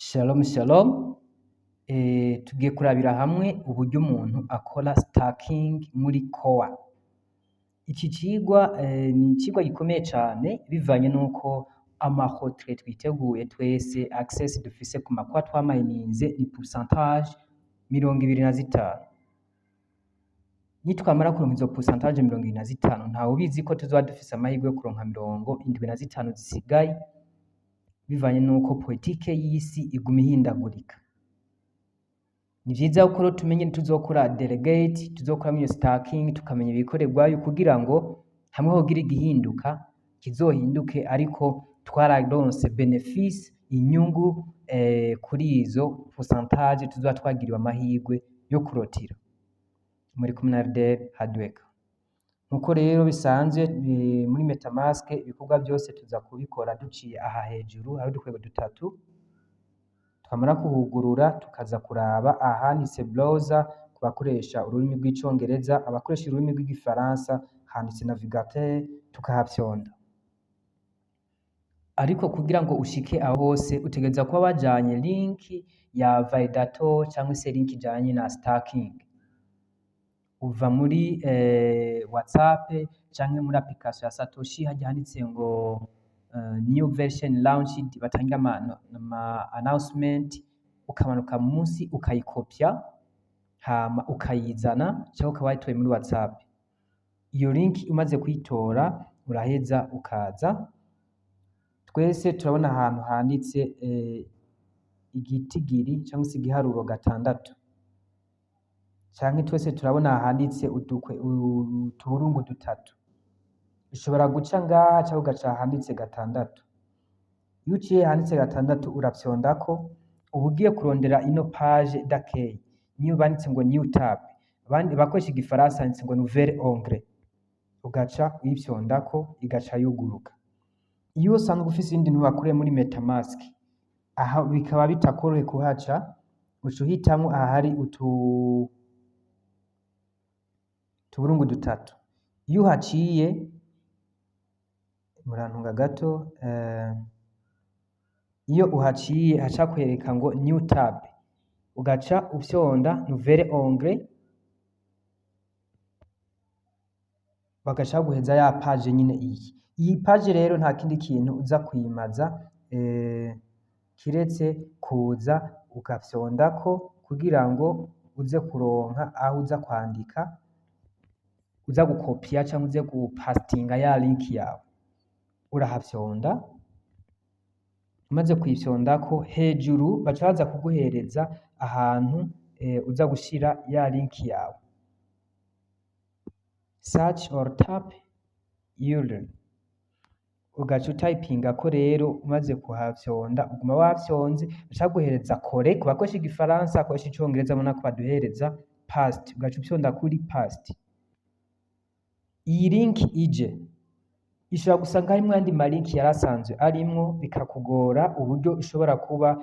Shalom shalom. Tugiye kurabira hamwe uburyo umuntu akora staking muri Core. Iki cigwa ni icigwa gikomeye cane bivanye nuko ama retrait twiteguye twese, access dufise ku ma Core twamayininze ni pourcentage 25. Nitwamara kuronka izo pourcentage 25, ntawubizi ko tuzoba dufise amahirwe yo kuronka 75 zisigaye, bivanye nuko politike y'isi iguma ihindagurika. Ni vyiza ko rero tumenye tuzokora delegate, tuzokoramwo iyo staking, tukamenya ibikorerwayo kugira ngo hamwe hogira igihinduka kizohinduke ariko twararonse bénéfice, inyungu kuri izo pourcentage tuzoba twagiriwe amahirwe yo kurotira. Muri kumwe na Ardel Hardworker. Nkuko rero bisanzwe muri MetaMask, ibikorwa byose tuza kubikora duciye aha hejuru hari udukwego dutatu. Twamara kuhugurura, tukaza kuraba ahanditse browser ku bakoresha ururimi rw'Icongereza, abakoresha ururimi rw'Igifaransa handitse navigateur, tukahafyonda. Ariko kugira ngo ushike aho hose, utegereza kuba wajanye link ya validator cyangwa se link ijanye na staking. Uva muri WhatsApp canke muri application ya Satoshi, harya handitse ngo "New version launched", batangira ama announcement, ukamanuka munsi ukayikopya, hama ukayizana, cyangwa ukaba wayitoye muri WhatsApp. Iyo link umaze kuyitora, uraheza ukaza. Twese turabona ahantu handitse igitigiri cyangwa se igiharuro 6, canke twese turabona handitse utuburungu dutatu. Ushobora guca ngaha canke ugaca ahanditse 6. Iyo uciye handitse 6, urafyondako, uba ugiye kurondera ino page d'accueil, niyo banditse ngo "new tab". Abandi bakoresha Igifaransa handitse ngo "nouvel onglet", ugaca uyifyondako, igaca yuguruka. Iyo usanzwe ufise iyindi ntiwakoreye muri MetaMask, aha bikaba bitakoroheye kuhaca, uca uhitamwo ahari utu tuburungu dutatu. Iyo uhaciye, murantunga gato, iyo uhaciye haca kwereka ngo "new tab", ugaca ufyonda nouvel onglet, bagaca baguheza ya page nyine. Iyi page rero nta kindi kintu uza kuyimaza kiretse kuza ugafyondako kugira ngo uze kuronka aho uza kwandika, uza gukopia cyangwa uze gupastinga ya link yawe. Urahafyonda. Umaze kuyifyondako, hejuru baca baza kuguhereza ahantu uza gushira ya link yawe, "search or tap URL", ugaca utayipingako. Rero umaze kuhafyonda, uguma wafyonze, baca baguhereza coller ku bakoresha Igifaransa, abakoresha Icongereza mubona ko baduhereza paste, ugaca ufyonda kuri paste. Iyi link ije ishobora gusanga harimwo ayandi ma link yari asanzwe arimwo, bikakugora uburyo ushobora kuba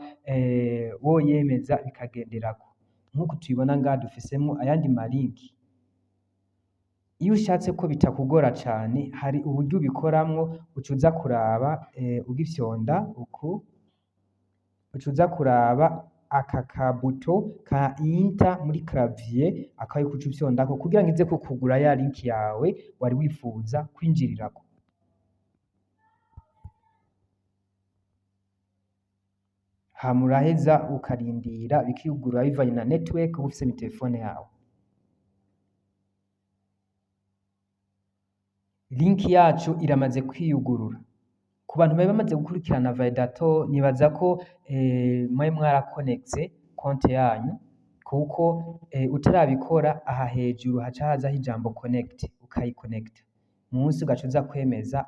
woyemeza bikagenderako. Nk'uko tubibona ngaha, dufisemwo ayandi ma link. Iyo ushatse ko bitakugora cane, hari uburyo ubikoramwo. Uca uza kuraba ugifyonda uku, uca uza kuraba aka ka bouton ka enter muri clavier, akaba uca ufyondako kugira ngo ize kukugura ya link yawe wari wifuza kwinjirirako. Hama uraheza ukarindira bikiyugurura bivanye na network uba ufise muri telefone yawe. Link yacu iramaze kwiyugurura. Ku bantu bari bamaze gukurikirana validator, nibaza ko mwari mwarakonegise konte yanyu, kuko utarabikora, aha hejuru haca hazaho ijambo "connect", ukayikonegita munsi, ugaca uza kwemeza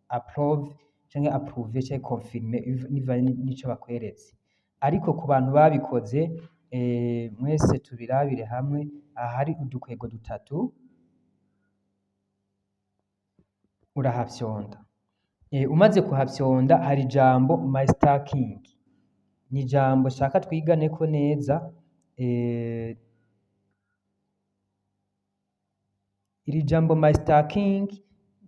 approve canke approuve canke confirme, bivanye n'ico bakweretse. Ariko ku bantu babikoze, mwese tubirabire hamwe. Aha hari udukwego dutatu, urahafyonda. Umaze kuhafyonda, hari ijambo "my staking". Ni ijambo shaka twiganeko neza. Iri jambo "my staking"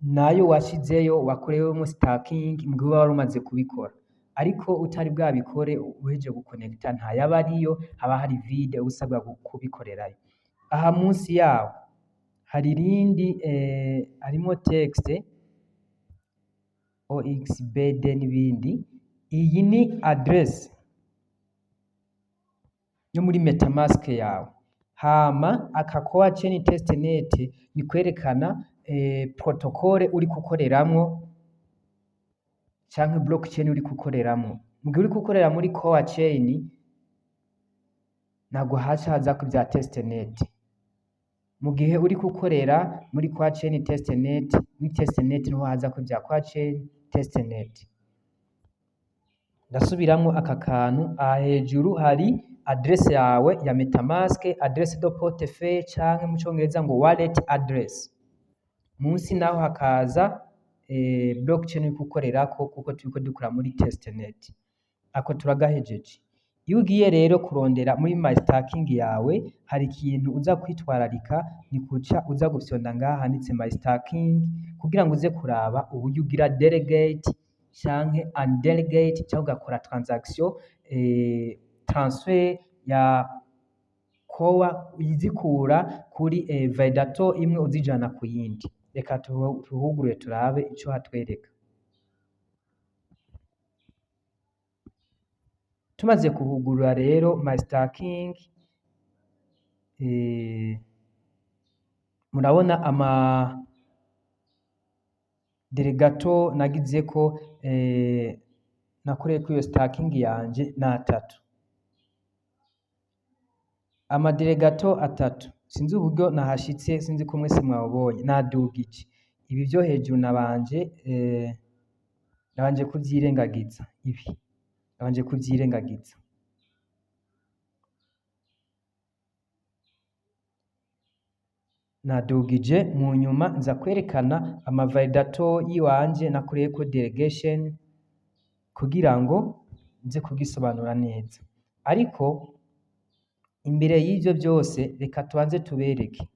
nayo washizeyo wakorewemo staking mu gihe uba wari umaze kubikora. Ariko utari bwabikore, uhejeje gukonekita ntayaba ariyo, haba hari vide, uba usabwa kubikorerayo. Aha munsi yaho hari irindi harimo texte OXBD n'ibindi. Iyi ni adresse yo muri MetaMask yawe. Hama aka Core Chain Testnet ni kwerekana protocole uriko ukoreramwo canke blockchain uriko ukoreramwo. Mugihe uriko ukorera muri Core Chain, ntabwo haca hazako ivya testnet. Mu gihe uriko ukorera muri Core Chain Testnet, muri testnet niho hazako ivya Core Chain Testnet. Ndasubiramwo aka kantu: aha hejuru hari adresse yawe ya MetaMask, adresse de portefeuille canke mu congereza ngo wallet address. Munsi naho hakaza blockchain uriko ukorerako, kuko turiko dukora muri testnet. Ako turagahejeje. Iyo ugiye rero kurondera muri my staking yawe, hari ikintu uza kwitwararika, ni kuca uza gufyonda ngaha handitse my staking kugira ngo uze kuraba uburyo ugira delegate canke undelegate, canke ugakora transaction, transfer ya core, izikura kuri validator imwe uzijana ku yindi. Reka tuhugurure turabe ico hatwereka. Tumaze kuhugurura rero my staking, murabona ama delegator nagizeko, nakoreyeko iyo staking yanje ni atatu. Ama delegator atatu, sinzi uburyo nahashitse, sinzi ko mwese mwabonye, nadugije. Ibi vyo hejuru nabanje kuvyirengagiza, ibi nabanje kuvyirengagiza. Nadugije, mu nyuma nza kwerekana ama validator yiwanje nakoreyeko delegation kugira ngo nze kugisobanura neza. Ariko imbere y'ivyo vyose, reka tubanze tubereke.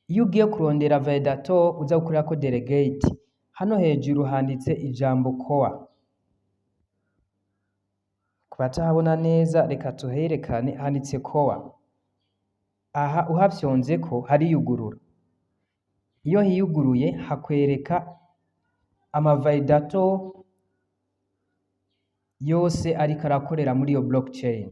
Iyo ugiye kurondera validator uza gukorerako delegate, hano hejuru handitse ijambo core. Ku batahabona neza, reka tuherekane, handitse core. Aha uhafyonzeko hariyugurura. Iyo hiyuguruye hakwereka ama validator yose ariko arakorera muri iyo blockchain.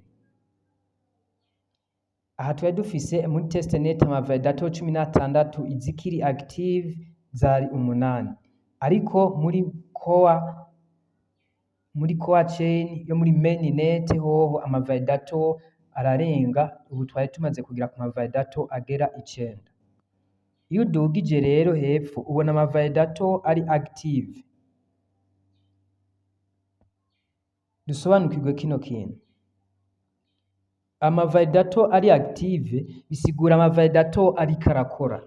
Aha twari dufise muri testnet ama validator 16, izikiri active zari 8. Ariko muri core chain yo muri mainnet hoho ama validator ararenga, ubu twari tumaze kugera ku ma validator agera 9. Iyo udugije rero hepfo ubona ama validator ari active. Dusobanukirwe kino kintu. Ama validator ari active bisigura ama validator ariko arakora.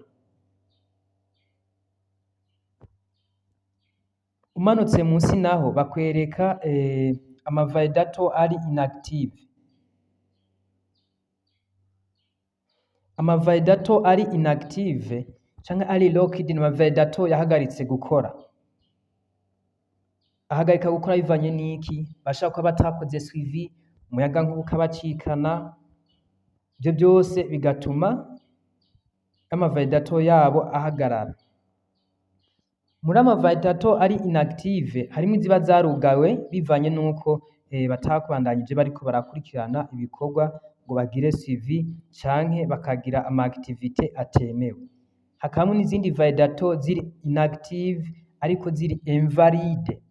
Umanutse munsi naho bakwereka ama validator ari inactive. Ama validator ari inactive canke ari locked ni ama validator yahagaritse gukora. Ahagarika gukora bivanye n'iki? Bashobora kuba batakoze suivi, umuyagankuba ukabacikana, ivyo vyose bigatuma ama validator yabo ahagarara. Muri ama validator ari inactive harimwo iziba zarugawe bivanye nuko batakubandanyije bariko barakurikirana ibikorwa ngo bagire suivi, canke bakagira ama activité atemewe. Hakabamwo n'izindi validator ziri inactive ariko ziri invalide.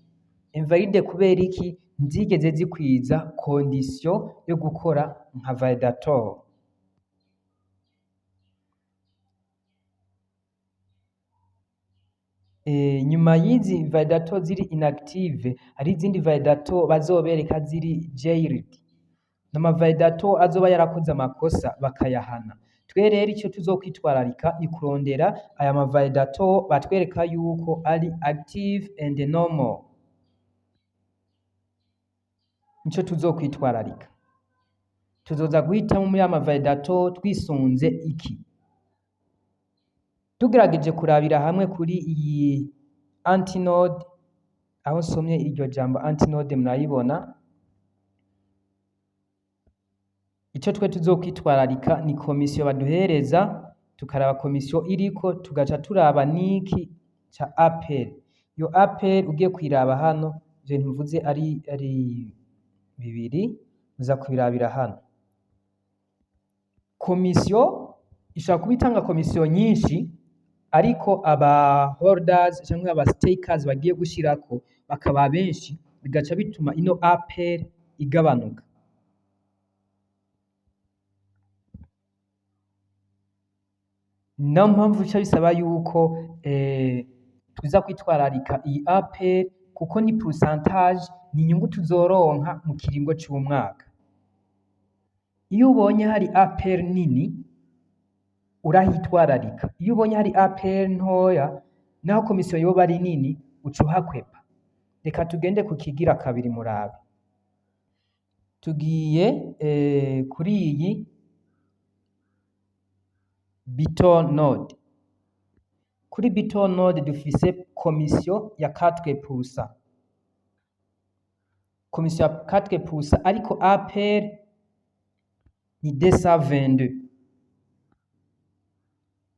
Invalide kubera iki? Ntizigeze zikwiza condition yo gukora nka validator. Nyuma y'izi validator ziri inactive, hari izindi validator bazobereka ziri jailed. Nama validator azoba yarakoze amakosa bakayahana. Twe rero ico tuzokwitwararika ni kurondera aya ma validator batwereka yuko ari active and normal. Nico tuzokwitwararika. Tuzoza guhitamwo muri aya ma validator twisunze iki? Tugerageje kurabira hamwe kuri iyi antinode, Aho nsomye iryo jambo antinode murayibona. Ico twe tuzokwitwararika ni komisiyo baduhereza, tukaraba komisiyo iriko, tugaca turaba niki ca APR. Iyo APR ugiye kuyiraba hano, ivyo bintu mvuze ari bibiri, uza kubirabira hano. Komisiyo ishobora kuba itanga komisiyo nyinshi, ariko aba holders canke aba stakers bagiye gushirako bakaba benshi, bigaca bituma ino APR igabanuka. Niyo mpamvu bica bisaba yuko tuza kwitwararika iyi APR, kuko ni pourcentage, ni inyungu tuzoronka mu kiringo c'umwaka. Iyo ubonye hari APR nini urahitwararika, iyo ubonye hari APR ntoya naho komisiyo yoba ari nini uca uhakwepa. Reka tugende ku kigira kabiri murabe. Tugiye kuri iyi Bitnode. Kuri Bitnode dufise komisiyo ya 4%. Komisiyo ya 4%, ariko APR ni 222.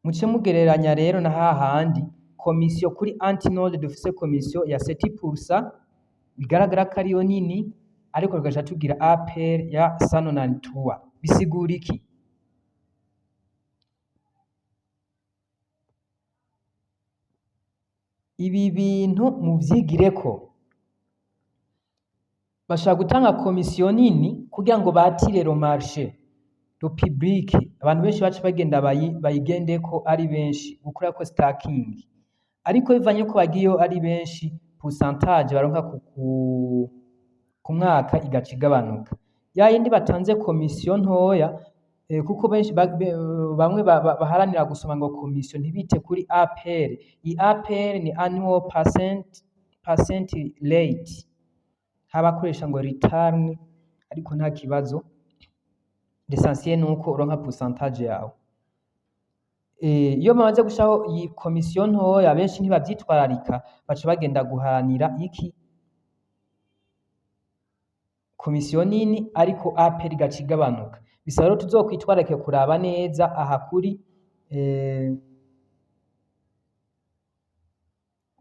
Muce mugereranya rero na hahandi komisiyo kuri antinode dufise komisiyo ya 7%, bigaragara ko ariyo nini, ariko tugaca tugira APR ya 193. Bisigura iki? Ibi bintu muvyigireko. Bashobora gutanga komisiyo nini kugira ngo batire le marché, le public, abantu benshi bace bagenda bayigendeko ari benshi gukorako staking. Ariko bivanye yuko bagiyeyo ari benshi, pourcentage baronka ku mwaka igaca igabanuka. Ya yindi batanze komisiyo ntoya, kuko benshi bamwe baharanira gusoma ngo komisiyo ntibite kuri APR. Iyi APR ni annual percent rate. Abakoresha ngo return, ariko nta kibazo, l'essentiel nuko uronka pourcentage yawe. Iyo bamaze gushiraho iyi komisiyo ntoya, benshi ntibavyitwararika, baca bagenda guharanira iki? Komisiyo nini, ariko APR igaca igabanuka. Bisaba rero tuzokwitwararike kuraba neza aha kuri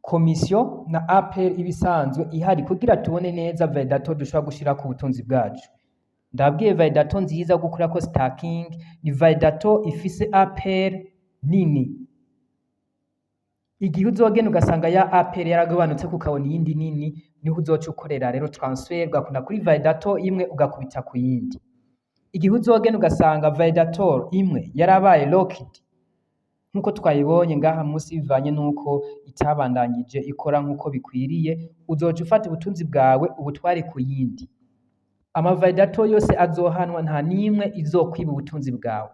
komisiyo na APR ibisanzwe ihari, kugira tubone neza validator dushobora gushirako ubutunzi bwacu. Ndababwiye, validator nziza gukorako staking ni validator ifise APR nini. Igihe uzogenda ugasanga ya APR yaragabanutse, ukabona iyindi nini, niho uzoca ukorera rero transfer, ugakunda kuri validator imwe ugakubita ku yindi. Igihe uzogenda ugasanga validator imwe yarabaye locked, nkuko twayibonye ngaha munsi, bivanye nuko itabandanyije ikora nkuko bikwiriye, uzoca ufata ubutunzi bwawe ubutware ku yindi. Ama validator yose azohanwa, nta nimwe izokwiba ubutunzi bwawe.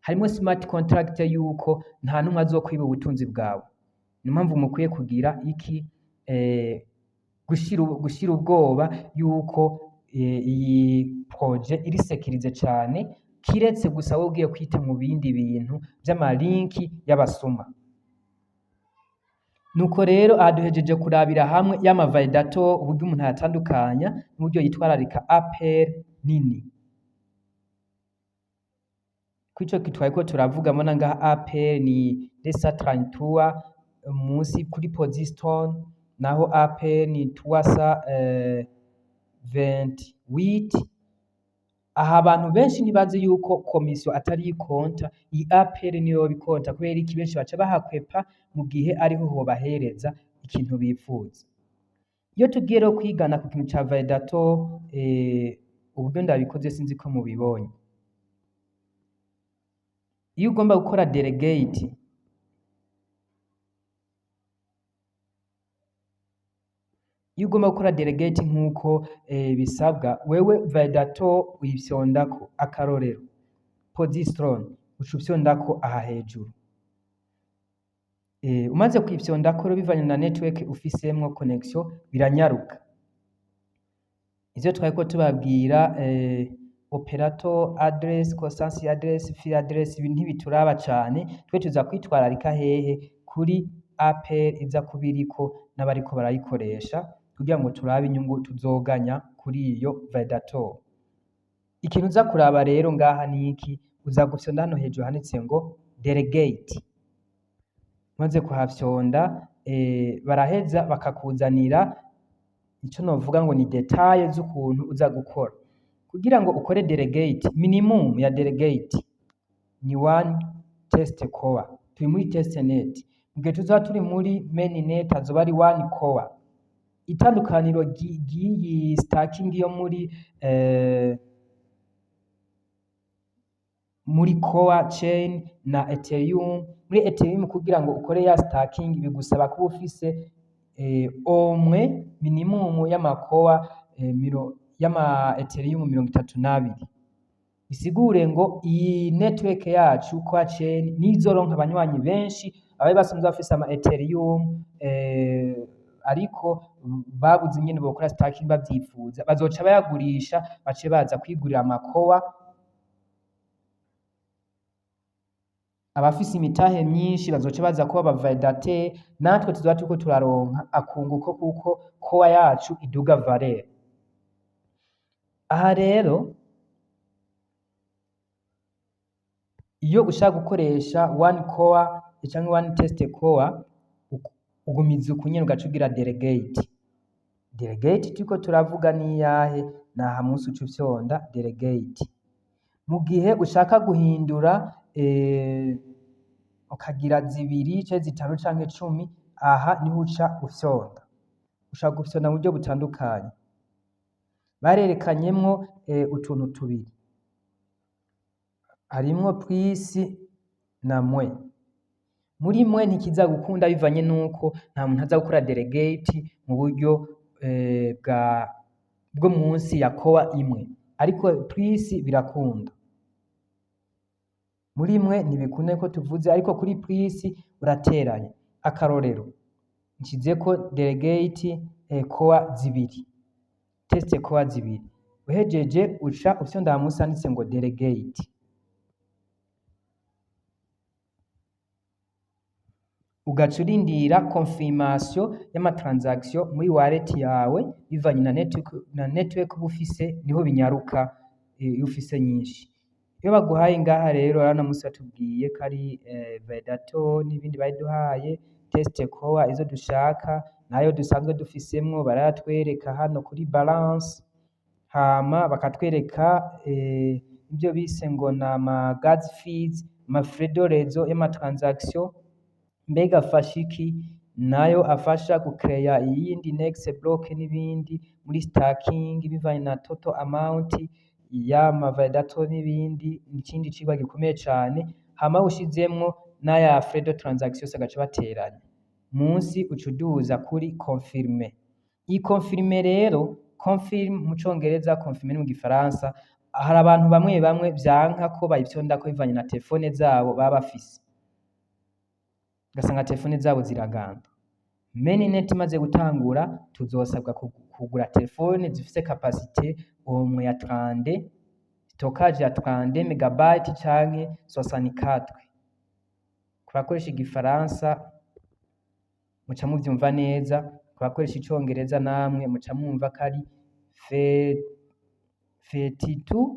Harimo smart contract yuko nta numwe azokwiba ubutunzi bwawe. Niyo mpamvu mukwiye kugira iki? Gushira ubwoba yuko iyi projet iri sécurisée cane, kiretse gusa wowe ugiye kwita mu bindi bintu vy'amalinki y'abasuma. Nuko rero aha duhejeje kurabira hamwe y'ama validator, uburyo umuntu ayatandukanya n'uburyo yitwararika APR nini. Kwico twariko turavuga, mbona ngaha APR ni 233, munsi kuri Posistone naho APR ni 328. Aha abantu benshi ntibazi yuko komisiyo atari ikonta, iyi APR niyo bikonta. Kubera iki? Benshi baca bahakwepa mu gihe ariho hobahereza ikintu bipfuza. Iyo tugiye rero kwigana ku kintu ca validator, uburyo ndabikoze sinzi ko mubibonye. Iyo ugomba gukora delegate, iyo ugomba gukora delegate nk'uko bisabwa, wewe validator uyifyondako. Akarorero, Positron, uca ufyondako aha hejuru. Umaze kuyifyondako rero, bivanye na network ufisemwo connection, biranyaruka. Ivyo twariko tubabwira, operator address, consensus address, fee address, ibi ntibituraba cane. Twe tuza kwitwararika hehe? Kuri APR iza kuba iriko n'abariko barayikoresha, kugira ngo turabe inyungu tuzoganya kuri iyo validator. Ikintu uza kuraba rero ngaha ni iki? Uza gufyonda hano hejuru handitse ngo delegate. Umaze kuhafyonda, baraheza bakakuzanira ico novuga ngo ni détails z'ukuntu uza gukora. Kugira ngo ukore delegate, minimum ya delegate ni one test core. Turi muri testnet. Mu gihe tuzoba turi muri mainnet azoba ari one core. Itandukaniro ry'iyi staking yo muri core chain na Ethereum: muri Ethereum, kugira ngo ukore ya staking, bigusaba kuba ufise omwe minimum y'ama core y'ama Ethereum 32. Bisigure ngo iyi network yacu core chain nizoronka abanywanyi benshi, abari basanzwe bafise ama Ethereum ariko babuze ingene bokora staking bavyifuza, bazoca bayagurisha bace baza kwigurira ama core. Abafise imitahe myinshi bazoca baza kuba aba validateur, natwe tuzoba turiko turaronka akunguko kuko core yacu iduga valeur. Aha rero, iyo ushaka gukoresha one core canke one test core, ugumiza uku nyene, ugaca ugira delegate. Delegate turiko turavuga niyahe? Naha munsi uca ufyonda delegate. Mu gihe ushaka guhindura, ukagira zibiri canke zitanu canke 10, aha niho uca ufyonda. Ushobora gufyonda mu buryo butandukanye. Barerekanyemwo utuntu tubiri, harimwo plus na moins. Muri moins ntikiza gukunda, bivanye nuko nta muntu aza gukora delegate mu buryo bwo munsi ya core imwe, ariko plus birakunda. Muri moins ntibikunda ko tuvuze, ariko kuri plus urateranya. Akarorero, nshizeko delegate core zibiri, test core zibiri. Uhejeje, uca ufyonda aha munsi handitse ngo delegate, ugaca urindira confirmation y'ama transaction muri wallet yawe, bivanye na network uba ufise, niho binyaruka iyo ufise nyinshi. Iyo baguhaye ngaha rero, urabona munsi batubwiye ko ari validator n'ibindi, baduhaye test core izo dushaka nayo dusanzwe dufisemwo, barayatwereka hano kuri balance. Hama bakatwereka ibyo bise ngo ni ama gas fees, ama frais de réseau y'ama transaction. Mbega afasha iki? Nayo afasha gucreya iyindi next block n'ibindi muri staking, bivanye na total amount y'ama validator n'ibindi. Ikindi cigwa gikomeye cane. Hama ushizemwo n'aya frais de transaction yose, agaca bateranya. Munsi uca uduza kuri confirme. Iyi confirme rero, confirm mu congereza, confirme mu gifaransa, hari abantu bamwe bamwe vyanka ko bayifyondako bivanye na telefone zabo baba bafise, ugasanga telefone zabo ziraganda. Mainnet imaze gutangura, tuzosabwa kugura telefone zifise capacité omwe ya 32, stockage ya 32 megabyte canke 64. Ku bakoresha igifaransa muca muvyumva neza, ku bakoresha icongereza namwe muca mwumva ko ari 32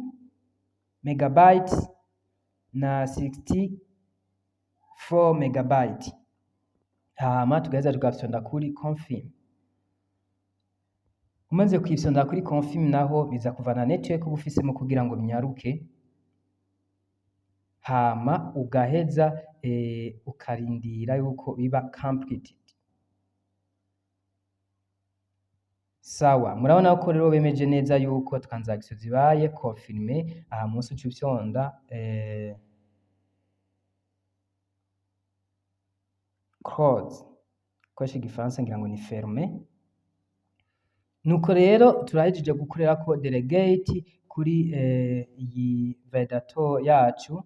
megabyte na 64 megabyte. Hama tugaheza tugafyonda kuri confirm. Umaze kwifyonda kuri confirm, naho biza kuvana network uba ufisemo kugira ngo binyaruke. Hama ugaheza ukarindira yuko biba completed. Sawa, murabona ko rero bemeje neza yuko transaction zibaye confirmé. Aha munsi uca ufyonda close, koresha igifaransa ngira ngo ni ferme. Nuko rero turahejeje gukorerako delegate kuri iyi validator yacu.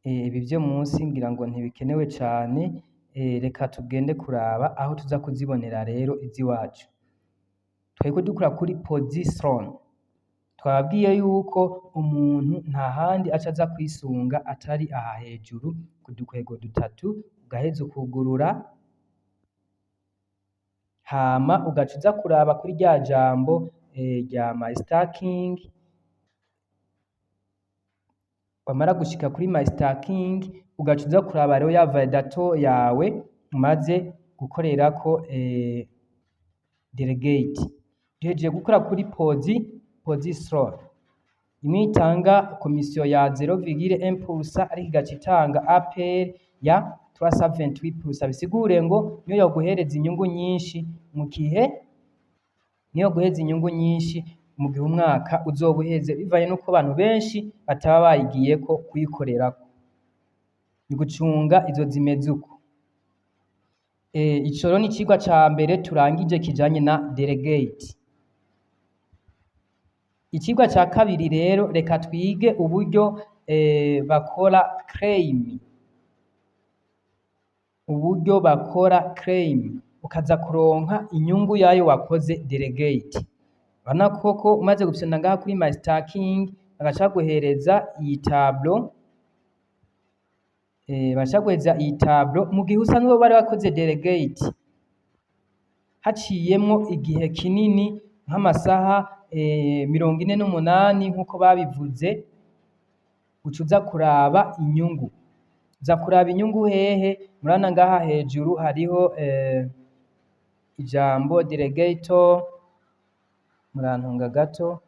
Ibi vyo munsi ngira ngo ntibikenewe cane. Reka tugende kuraba aho tuza kuzibonera rero iziwacu. Twariko dukora kuri position, Twababwiye yuko umuntu nta handi aca aza kwisunga atari aha hejuru ku dukwego dutatu, ugaheza ukugurura, hama ugaca uza kuraba kuri rya jambo rya my staking. Wamara gushika kuri my staking, ugaca uza kuraba rero ya validator yawe umaze gukorerako delegate. Duhejeje gukora kuri position imwe itanga komisiyo ya 0,1%, ariko igaca itanga APR ya 328%. Bisigure ngo niyo yoguhereza inyungu nyinshi mu gihe, niyo guheza inyungu nyinshi mu gihe umwaka uzoba uheze, bivanye n'uko abantu benshi bataba bayigiyeko kuyikorerako. Ni gucunga izo zimeze uko. Ico rero ni icigwa ca mbere turangije kijanye na delegate. Icigwa ca kabiri rero, reka twige uburyo bakora claim. Uburyo bakora claim ukaza kuronka inyungu yayo wakoze delegate. Urabona koko umaze gufyonda ngaha kuri my staking, bagaca baguhereza iyi tableau, bagaca baguhereza iyi tableau mu gihe usanzwe wari wakoze delegate haciyemwo igihe kinini nk'amasaha 48 nk'uko babivuze, uca uza kuraba inyungu. Uza kuraba inyungu hehe? Murabona ngaha hejuru hariho ijambo delegator, murantunga gato,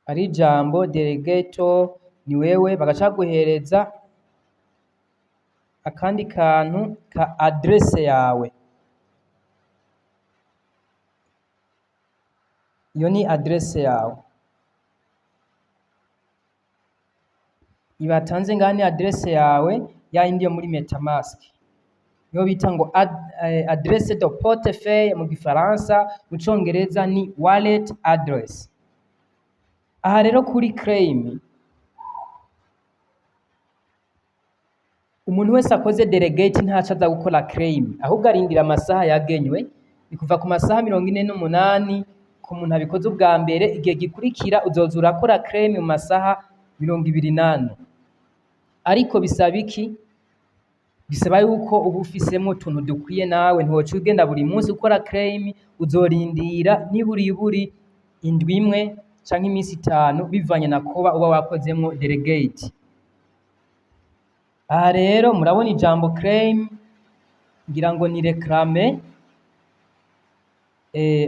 ari ijambo delegator ni wewe, bagaca baguhereza akandi kantu ka adresse yawe. Iyo ni adresse yawe. Ibatanze ngaha ni adresse yawe ya yindi yo muri MetaMask. Niyo bita ngo adresse de portefeuille mu gifaransa, mu congereza ni wallet address. Aha rero kuri claim, umuntu wese akoze delegate ntaco aza gukora claim, ahubwo arindira amasaha yagenywe. Ni kuva ku masaha 48 ku muntu abikoze ubwa mbere. Igihe gikurikira uzoza urakora claim mu masaha 24. Ariko bisaba iki? Bisaba yuko uba ufisemwo utuntu dukwiye. Nawe ntiwoca ugenda buri munsi ukora claim, uzorindira niburiburi indwi imwe canke iminsi 5, bivanye na koba uba wakozemwo delegate. Aha rero murabona ijambo claim, ngira ngo ni réclame.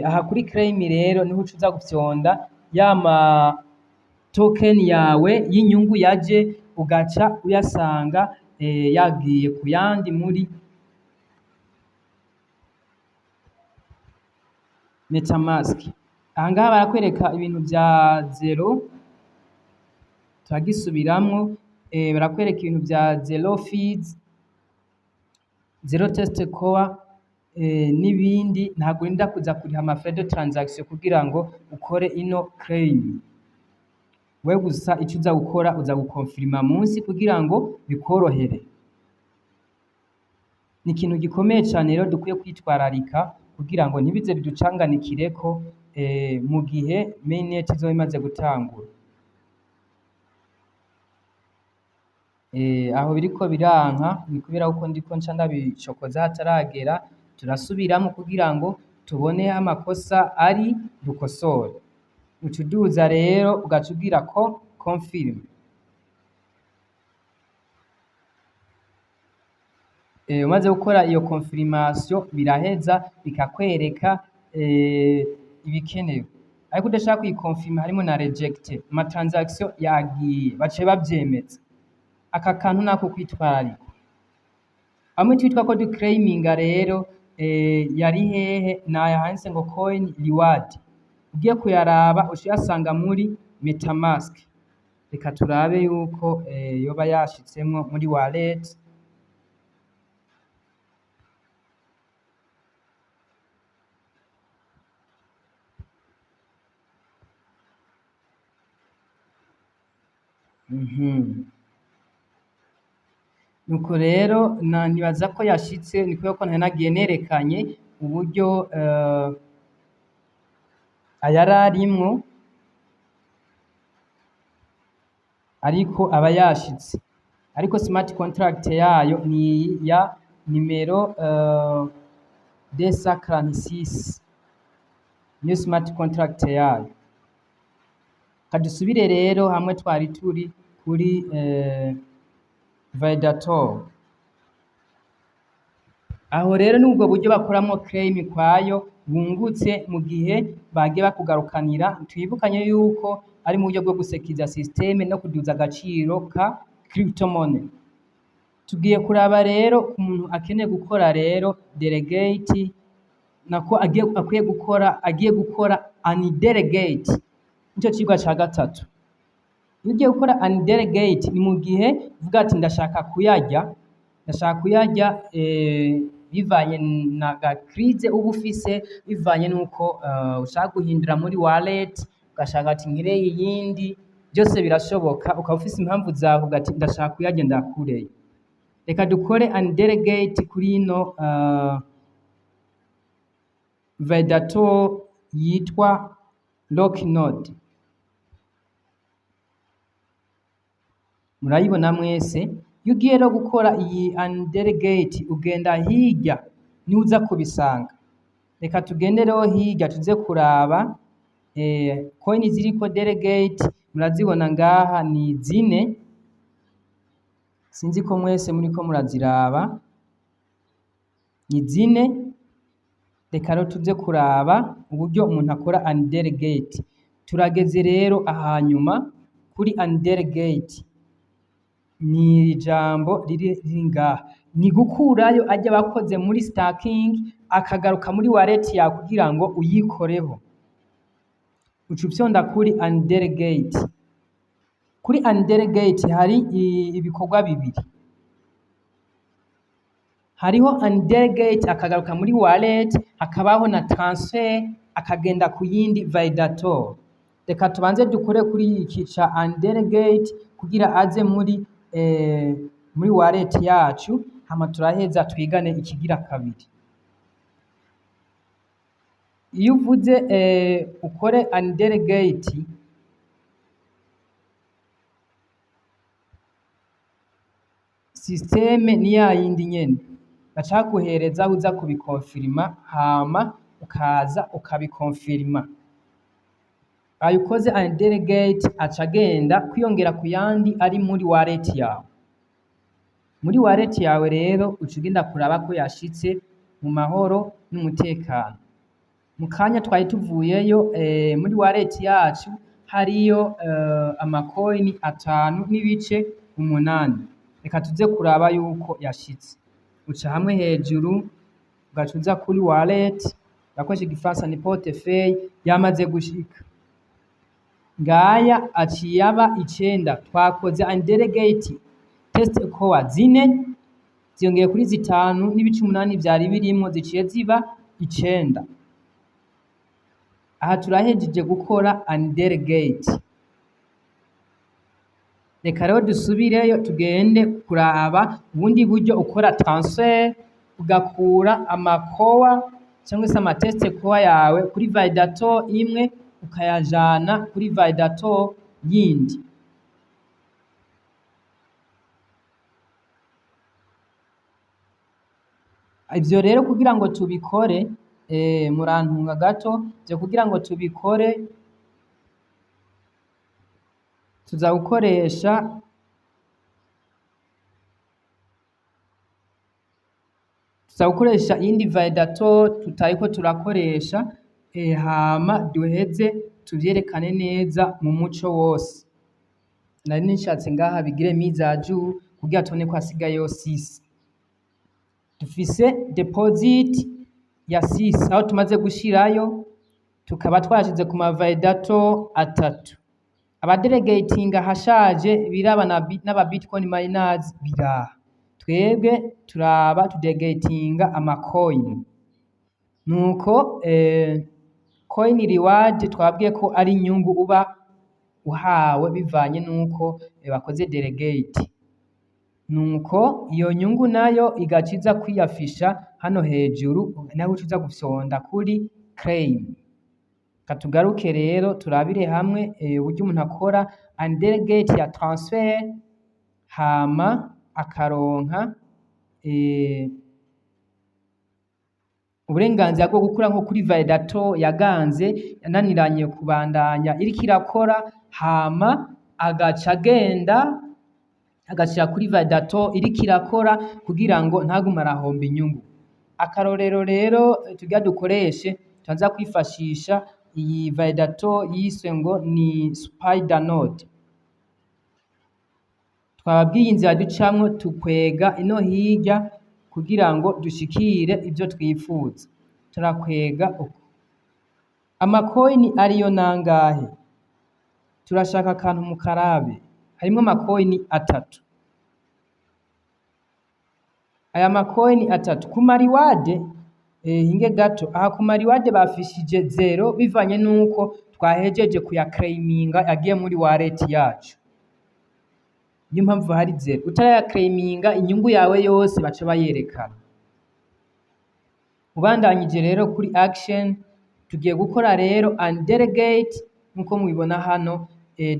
Aha kuri claim rero niho uca uza gufyonda ya ma token yawe y'inyungu yaje, ugaca uyasanga yagiye ku yandi muri MetaMask. Aha ngaha barakwereka ibintu vya zero, turagisubiramwo, barakwereka ibintu vya zero fees, zero test core n'ibindi. Ntabwo urinda kuza kuriha ama frais de transaction kugira ngo ukore ino claim. We gusa ico uza gukora, uza gukonfirima munsi kugira ngo bikorohere. Ni ikintu gikomeye cane rero dukwiye kwitwararika kugira ngo ntibize biducanganikireko mu gihe mainnet izoba imaze gutangura. Aho biriko biranka ni kubera ko ndiko nca ndabicokoza hataragera. Turasubiramwo kugira ngo tubone aho amakosa ari, dukosore. Uca uduza rero, ugaca ugira ko confirm. Umaze gukora iyo confirmation, biraheza bikakwereka ibikenewe. Ariko udashaka kuyikonfirma, harimo na reject, ama transaction yagiye baciye bavyemeza. Aka kantu nako kwitwararika. Amwe twitwa ko duclaiminga rero yari hehe? Naya handitse ngo coin reward. Ugiye kuyaraba uca uyasanga muri MetaMask. Reka turabe yuko yoba yashitsemwo muri wallet. Nuko rero nibaza ko yashitse, ni kubera ko ntari nagiye nerekanye uburyo. Ayararimwo ariko aba yashitse, ariko smart contract yayo ni iyi ya nimero 246, niyo smart contract yayo. Kadusubire rero hamwe twari turi kuri validator. Aho rero nubwo buryo bakoramo claim kwayo bungutse mu gihe bagiye bakugarukanira. Twibukanye yuko ari mu buryo bwo gusekiza système no kuduza agaciro ka crypto money. Tugiye kuraba rero ku muntu akeneye gukora rero delegate, nako agiye akwiye gukora, agiye gukora undelegate, nico cigwa ca gatatu. Iyo ugiye gukora undelegate ni mu gihe uvuga ati ndashaka kuyarya, ndashaka kuyarya bivanye na ga crise uba ufise, bivanye nuko ushaka guhindura muri wallet, ugashaka ati nkireye iyindi, byose birashoboka, ukaba ufise impamvu zawe uvuga ati ndashaka kuyarya ndakureyo. Reka dukore undelegate kuri ino validator yitwa Locknode. Murayibona mwese. Iyo ugiye rero gukora iyi undelegate ugenda hirya niho uza kubisanga. Reka tugende rero hirya tuze kuraba coin ziriko delegate, murazibona ngaha ni zine, sinzi ko mwese muriko muraziraba, ni zine. Reka rero tuze kuraba uburyo umuntu akora undelegate. Turageze rero ahanyuma kuri undelegate, ni ijambo riri ngaha, ni gukurayo ajya bakoze muri staking akagaruka muri wallet yawe kugira ngo uyikoreho. Uca ufyonda kuri undelegate. Kuri undelegate hari ibikorwa bibiri, hariho undelegate akagaruka muri wallet, hakabaho na transfer akagenda ku yindi validator. Reka tubanze dukore kuri iki ca undelegate kugira aze muri wallet yacu, hama turaheza twigane ikigira kabiri. Iyo uvuze ukore undelegate, système ni ya yindi nyene, baca baguhereza aho uza kubikonfirima, hama ukaza ukabikonfirima. Ayo ukoze undelegate aca agenda kwiyongera ku yandi ari muri wallet yawe. Muri wallet yawe rero uca ugenda kuraba ko yashitse mu mahoro n'umutekano. Mu kanya twari tuvuyeyo muri wallet yacu hariyo amacoin 5.8. Reka tuze kuraba yuko yashitse. Uca hamwe hejuru ugaca uza kuri wallet, urakoresha igifaransa ni portefeuille, yamaze gushika. Ngaya aciye aba 9. Twakoze undelegate test core zine ziyongeye kuri 5.8 vyari birimwo, ziciye ziba 9. Aha turahejeje gukora undelegate. Reka rero dusubireyo tugende kuraba ubundi buryo ukora transfer, ugakura amakowa cyangwa se amatest core yawe kuri validator imwe ukayajana kuri validator yindi. Ivyo rero kugira ngo tubikore, murantunga gato, ivyo kugira ngo tubikore tuza gukoresha iyindi validator tutariko turakoresha, hama duheze tuvyerekane neza mu muco wose. Nari nishatse ngaha bigire mise à jour kugira tubone ko hasigayeyo 6. Dufise deposit ya 6 aho tumaze gushirayo, tukaba twashize ku ma validator atatu. Abadelegatinga ahashaje biraba n'aba bitcoin miners biraha. Twebwe turaba tudelegatinga amacoin. Nuko coin reward twabwiye ko ari inyungu uba uhawe bivanye nuko bakoze delegate. Nuko iyo nyungu nayo igaca iza kwiyafisha hano hejuru, naho uca uza gufyonda kuri claim. Reka tugaruke rero turabire hamwe uburyo umuntu akora undelegate ya transfer, hama akaronka uburenganzira bwo gukura nko kuri validator yaganze yananiranye kubandanya iriko irakora, hama agaca agenda agashira kuri validator iriko irakora kugira ngo ntagume arahomba inyungu. Akarorero rero tugira dukoreshe, turaza kwifashisha iyi validator yiswe ngo ni Spider Node. Twababwiye inzira ducamwo, tukwega ino hirya kugira ngo dushikire ivyo twifuza. Turakwega uko amakoini ariyo nangahe? Turashaka akantu mu karabe harimwo amakoini atatu. Aya makoini atatu ku ma reward, hinge gato aha, ku ma reward bafishije zero bivanye nuko twahejeje kuyaclaiminga, yagiye muri wallet yacu, niyo mpamvu hari zero. Utarayaclaiminga, inyungu yawe yose baca bayerekana. Ubandanyije rero kuri action, tugiye gukora rero undelegate nkuko mubibona hano,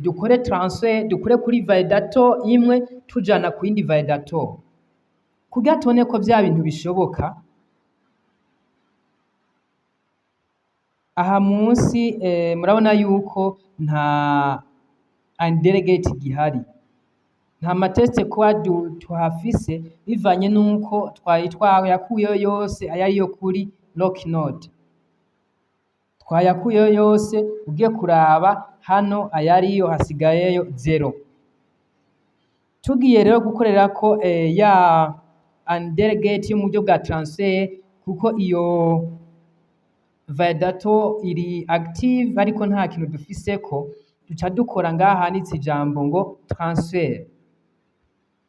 dukore transfer, dukore kuri validator imwe tujana ku yindi validator kugira tubone ko vya bintu bishoboka. Aha munsi murabona yuko nta undelegate gihari, nta ma test kuba tuhafise bivanye nuko twari twayakuyeyo yose ayariyo kuri Lock Node, twayakuyeyo yose. Ugiye kuraba hano ayariyo hasigayeyo zero. Tugiye rero gukorerako ya undelegate yo mu buryo bwa transfer, kuko iyo validator iri active ariko nta kintu dufiseko. Duca dukora ngaha handitse ijambo ngo transfer.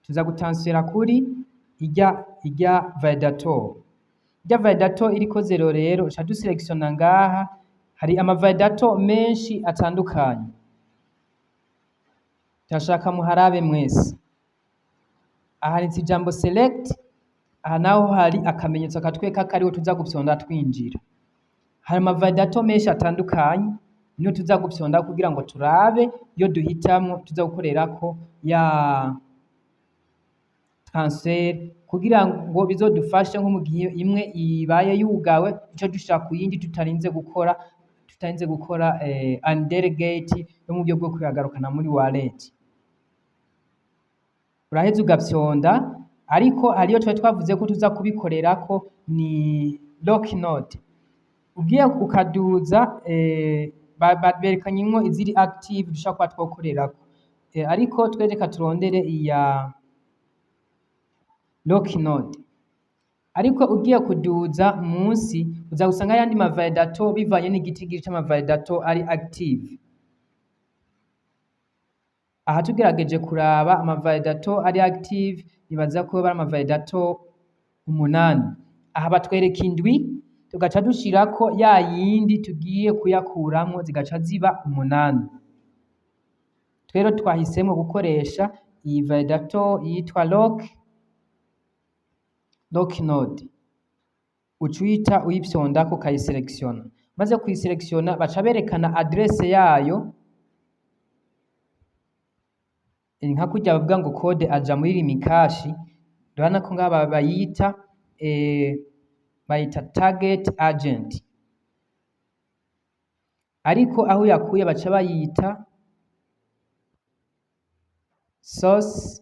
Tuza gutransfera kuri irya validator, irya validator iriko zero. Rero uca duselectiona ngaha, hari ama validator menshi atandukanye. Turashaka muharabe mwese. Aha handitse ijambo select, aha naho hari akamenyetso katwereka ko ariho tuza gufyonda twinjira. Hari ama validator menshi atandukanye, niyo tuza gufyonda kugira ngo turabe iyo duhitamwo tuza gukorerako ya transfer, kugira ngo bizodufashe nko mu gihe imwe ibaye yugawe, duce dushira ku yindi tutarinze gukora undelegate yo mu buryo bwo kuyagarukana muri wallet. Uraheza ugafyonda, ariko hariyo twari twavuze ko tuza kubikorerako, ni Lock Node. Ugiye ukaduza, berekanyemwo iziri active dushobora kuba twokorerako, ariko twe reka turondere iya Lock Node. Ariko ugiye kuduza munsi, uza gusanga ayandi ma validator bivanye n'igitigiri c'ama validator ari active. Aha tugerageje kuraba ama validator ari active, nibaza ko ari ama validator 8. Aha batwereka 7, tugaca dushirako ya yindi tugiye kuyakuramwo, zigaca ziba 8. Rero twahisemwo gukoresha iyi validator yitwa Lock Node. Uca uhita uyifyondako, ukayiselectiona. Maze kuyiselectiona, baca berekana adresse yayo, nka kurya bavuga ngo code aja muri Lumicash. Urabona ko ngaha bayita target agent, ariko aho uyakuye baca bayita source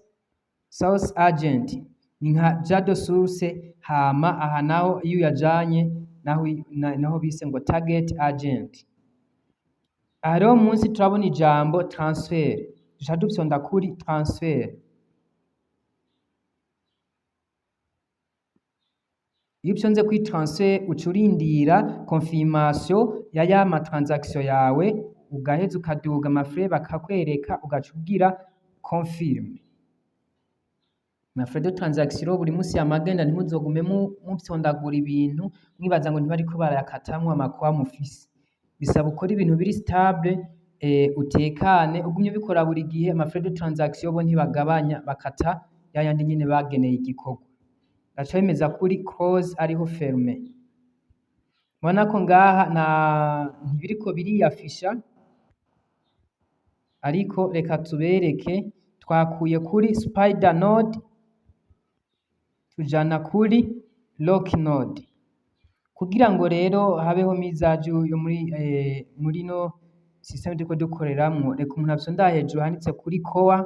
agent, ni nka jado source. Hama aha naho iyo uyajanye naho bise ngo target agent. Aha rero munsi turabona ijambo transfer, duca dufyonda kuri transfer. Iyo ufyonze kuri transfer, uca urindira confirmation ya ma transaction yawe, ugaheza ukaduga ama frais bakakwereka, ugaca ugira confirm. Ama frais de transaction buri musi yamagenda, ntimuzogume mufyondagura ibintu mwibaza ngo ntibariko barayakatamwo amakwa mufise. Bisaba ukora ibintu biri stable, utekane, ugumye ubikora buri gihe. Ama frais de transaction bo ntibagabanya, bakata yayandi nyene bageneye igikorwa. Gaca bemeza kuri close, ariho ferme. Murabona ko ngaha nta ntibiriko biriyafisha, ariko reka tubereke. Twakuye kuri spider node tujana kuri Loki node. Kugira ngo rero habeho mise à jour yo muri no système turiko dukoreramwo, reka umuntu afyonda hejuru handitse kuri core.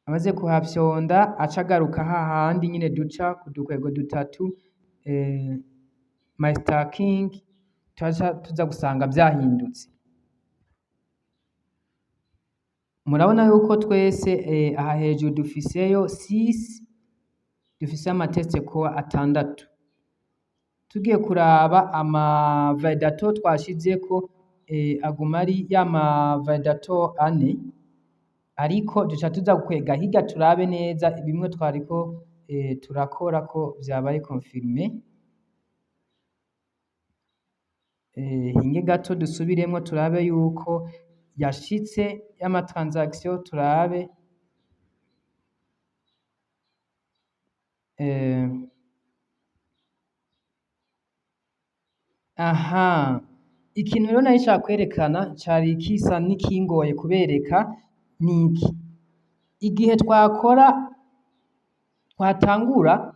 Amaze kuhafyonda, aca agaruka hahandi nyine duca ku dukwego dutatu, my staking, turaca tuza gusanga vyahindutse. Murabona yuko twese aha hejuru dufiseyo 6, dufise ama test core atandatu. Tugiye kuraba ama validator twashizeko, aguma ari ya ma validator ane, ariko duca tuza gukwega hirya turabe neza bimwe twariko turakora ko vyabaye confirmé. Hinge gato dusubiremwo turabe yuko yashitse y'ama transaction, turabe aha. Ikintu rero nari nshaka kwerekana cari kisa n'ikingoye kubereka niki: igihe twakora, twatangura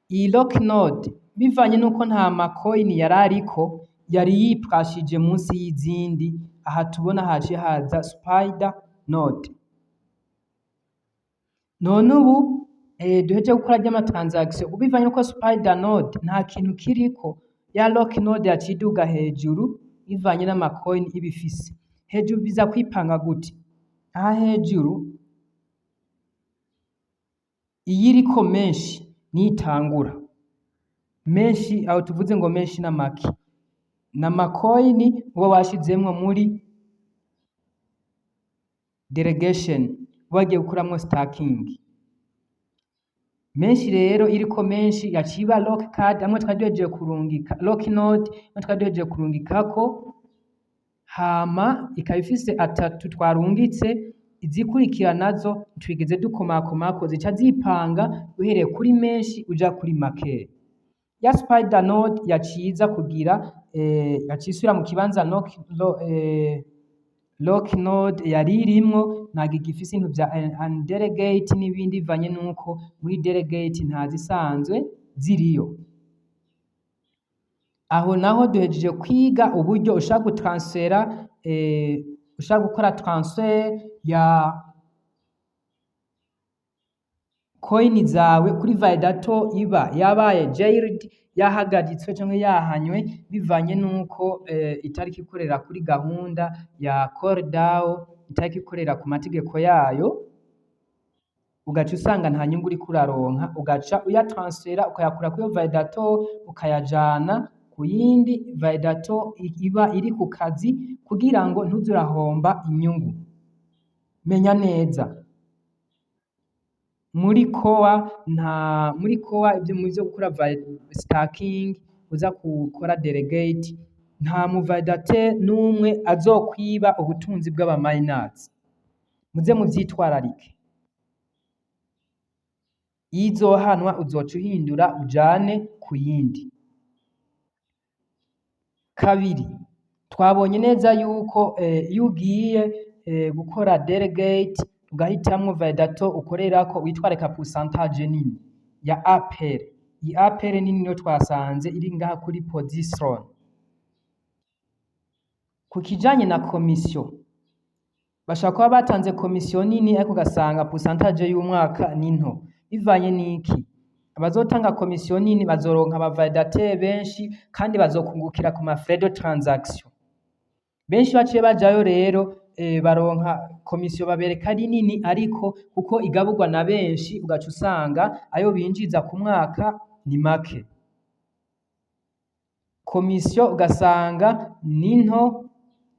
iyi Loki node, bivanye nuko nta ma coin yari ariko, yari yiprashije munsi y'izindi. Aha tubona haciye haza spider node. None ubu duheje gukora ry'ama transaction, bivanye nuko spider node nta kintu kiriko, ya Loki node yaciye iduga hejuru bivanye n'ama coin iba ifise. Hejuru biza kwipanga gute? Aha hejuru iyiriko menshi niyo itangura menshi. Aho tuvuze ngo menshi n'amaki? N'ama coin uba washizemwo muri delegation, wagiye gukoramwo staking menshi. Rero iriko menshi yaciye iba Loki card, hamwe twari duhejeje kurungika Loki node, hamwe twari duhejeje kurungikako, hama ikaba ifise atatu twarungitse. Izikurikira nazo ntitwigeze dukomakomako, zica zipanga uhereye kuri menshi uja kuri make. Ya spider node yaciye iza kugira yaciye isubira mu kibanza Loki node yari irimwo. Ntabwo igifise ibintu vya undelegate n'ibindi, bivanye nuko muri delegate ntazisanzwe ziriyo. Aho naho duhejeje kwiga uburyo ushobora gutransfera, ushobora gukora transfer ya coin zawe kuri validator iba yabaye jailed, yahagaritswe canke yahanywe, bivanye nuko itariko ikorera kuri gahunda ya CoreDAO, itariko ikorera ku mategeko yayo, ugaca usanga nta nyungu uriko uraronka, ugaca uyatransfera, ukayakura kuri iyo validator ukayajana ku yindi validator iba iri ku kazi, kugira ngo ntuze urahomba inyungu. Menya neza muri core, nta muri core ivyo mu vyo gukora staking, uza gukora delegate, nta mu validateur n'umwe azokwiba ubutunzi bw'aba miners. Muze muvyitwararike. Iyo izohanwa, uzoca uhindura ujane ku yindi. Kabiri, twabonye neza yuko iyo ugiye gukora delegate, ugahitamwo validator ukorerako, witwararika pourcentage nini ya APR. Iyi APR nini niyo twasanze iri ngaha kuri position. Ku kijanye na komisiyo, bashobora kuba batanze komisiyo nini, ariko ugasanga pourcentage y'umwaka ni nto. Bivanye n'iki? Abazotanga komisiyo nini bazoronka aba validateur benshi kandi bazokungukira ku ma frais de transaction. Benshi baciye bajayo rero, baronka komisiyo babereka ari nini, ariko kuko igaburwa na benshi, ugaca usanga ayo binjiza ku mwaka ni make. Komisiyo ugasanga ni nto,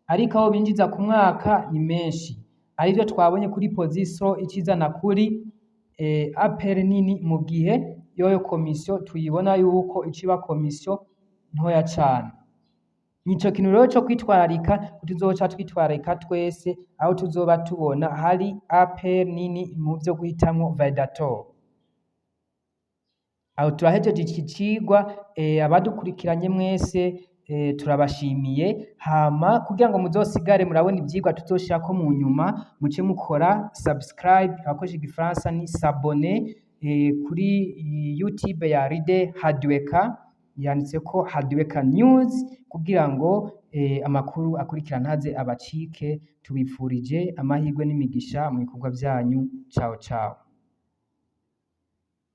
ariko aho binjiza ku mwaka ni menshi, arivyo twabonye kuri position icizana kuri APR nini, mu gihe yoyo komisiyo tuyibona yuko iciba komisiyo ntoya cane. Nico kintu rero co kwitwararika, tuzoca twitwararika twese aho tuzoba tubona hari APR nini mu vyo guhitamwo validator. Aho turahejeje iki cigwa. Abadukurikiranye mwese turabashimiye. Hama kugira ngo muzosigare murabona ivyigwa tuzoshirako mu nyuma, muce mukora subscribe, abakoresha igifaransa ni s'abonner, kuri YouTube ya Ride Hardworker, yanditseko Hardworker News, kugira ngo amakuru akurikira ntaze abacike. Tubipfurije amahirwe n'imigisha mu bikorwa vyanyu. Ciao ciao.